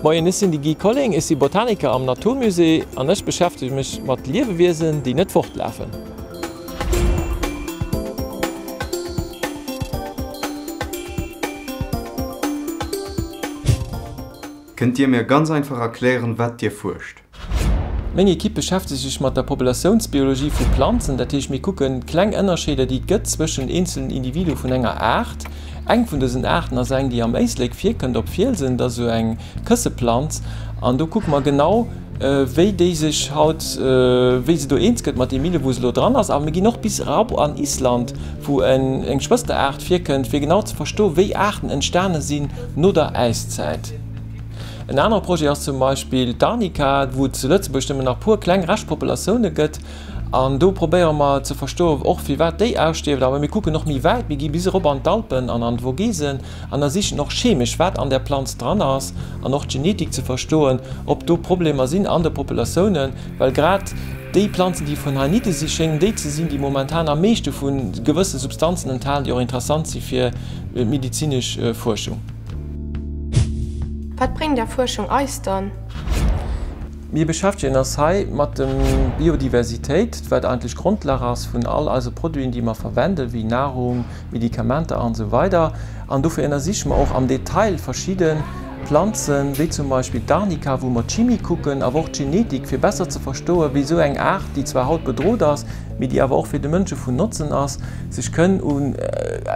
Moien, ech sinn de Guy Colling, ech si Botaniker am Natur Musée an ech beschäftege mech mat Liewewiesen, déi net fortlafen. Kënnt Dir mir ganz einfach erklären, wat Dir fuerscht? Meng Ekipp beschäftegt sech mat der Populatiounsbiologie vu Planzen, dat heescht mir kucken kleng Ënnerscheeder déi et gëtt zwëschen eenzelen Individue vun enger Aart. Eng vun dësen Aarten ass eng déi am Éislek virkënnt op Fielsen, dat ass esou eng Kësseplanz an do kucke mer genau wéi déi sech haut, wéi se do eens gëtt mat deem Milieu wou se elo dran ass. Awer mir ginn och bis erop an Island wou eng Schwësteraart virkënnt fir genau ze verstoen wéi Aarten entstane sinn no der Äiszäit. En anere Projet ass zum Beispill d'Arnika, wou et zu Lëtzebuerg nëmmen nach puer kleng Reschtpopulatioune gëtt. An do probéiere mer ze verstoen, och firwat déi ausstierft. Awer mir kucken och méi wäit, mir gi bis erop an d'Alpen an an d'Vogesen an ersichen och chemesch, wat an där Planz dran ass an och d'Genetik ze verstoen, ob do Problemer sinn an de Populatiounen, well grad déi Planzen, déi vun heinidde si, schéngen déi ze sinn, déi momentan am meeschte vu gewësse Substanzen enthalen, déi och interessant si fir d'medezinesch Fuerschung. Wat bréngt Är Fuerschung eis dann? Mir beschäftegen eis hei mat dem Biodiversitéit, wat eigentlech Grondlag ass vun all eise Produiten, déi mer verwenden, wéi Nahrung, Medikamenter an esou weider. An dofir ënnersiche mer och am Detail verschidde Planzen, wéi zum Beispill d'Arnika, wou mer d'Chimie kucken, awer och d'Genetik, fir besser ze verstoen, wéi esou eng Aart, déi zwar haut bedrot ass, mee déi awer och fir de Mënsche vun Notzen ass, sech kënn u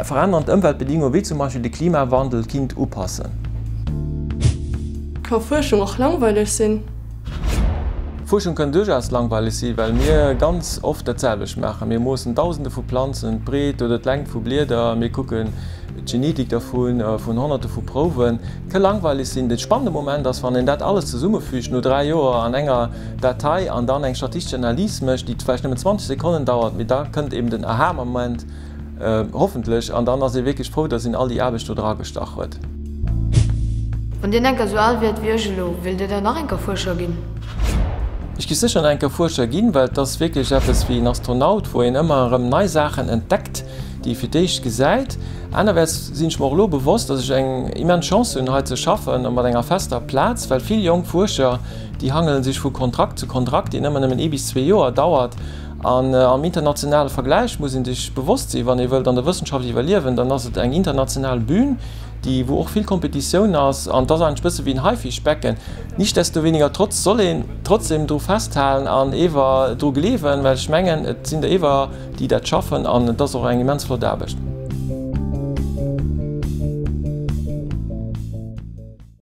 verännernd Ëmweltbedingungen, wéi zum Beispill de Klimawandel, kinnt upassen. Ka Fuerschung och langweileg sinn? Fuerschung kënn duerchaus langweileg sinn, well mir ganz oft dat selwecht maachen. Mir moossen Dausende vu Planzen, d'Breet oder d'Längt vu Blieder, mir kucken d'Genetik dervun, vun Honnerte vu Prouwen. Et ka langweileg sinn. De spannende Moment ass, wann een dat alles zesummefügt no 3 Joer an enger Datei an dann eng statistesch Analys mécht, déi vläicht nëmmen 20 Sekonnen dauert, mee da kënnt eben den Aha-Moment, hoffentlech, an dann ass ee wierklech frou, datt een all déi Aarbecht do dra gestach huet. Wann Dir enker sou al wiert wéi ech elo, wéilt Dir dann nach enker Fuerscher ginn? Ech géif sécher nach enker Fuerscher ginn, well et ass wierklech eppes wéi en Astronaut, wou een ëmmer erëm nei Saachen entdeckt, déi ee fir d'éischt gesäit. Anerwäerts sinn ech mer och elo bewosst, datt ech eng immens Chance hunn, hei ze schaffen a mat enger fester Plaz, well vill jonk Fuerscher, Déi hangelen sech vu Kontrakt zu Kontrakt, deen ëmmer nëmmen ee bis zwee Joer dauert. An am internationale Vergläich muss ee sech bewosst sinn, wann ee wëllt an der Wëssenschaft iwwerliewen, dann ass et eng international Bühn, déi, wou och vill Kompetitioun ass. An et ass eigentlech e bësse wéi en Haifischbecken. Nichtsdestoweniger trotz soll een trotzdem dru festhalen an ewer dru gleewen, well ech mengen, et sinn der ewer, déi dat schaffen an et ass och eng immens flott Aarbecht.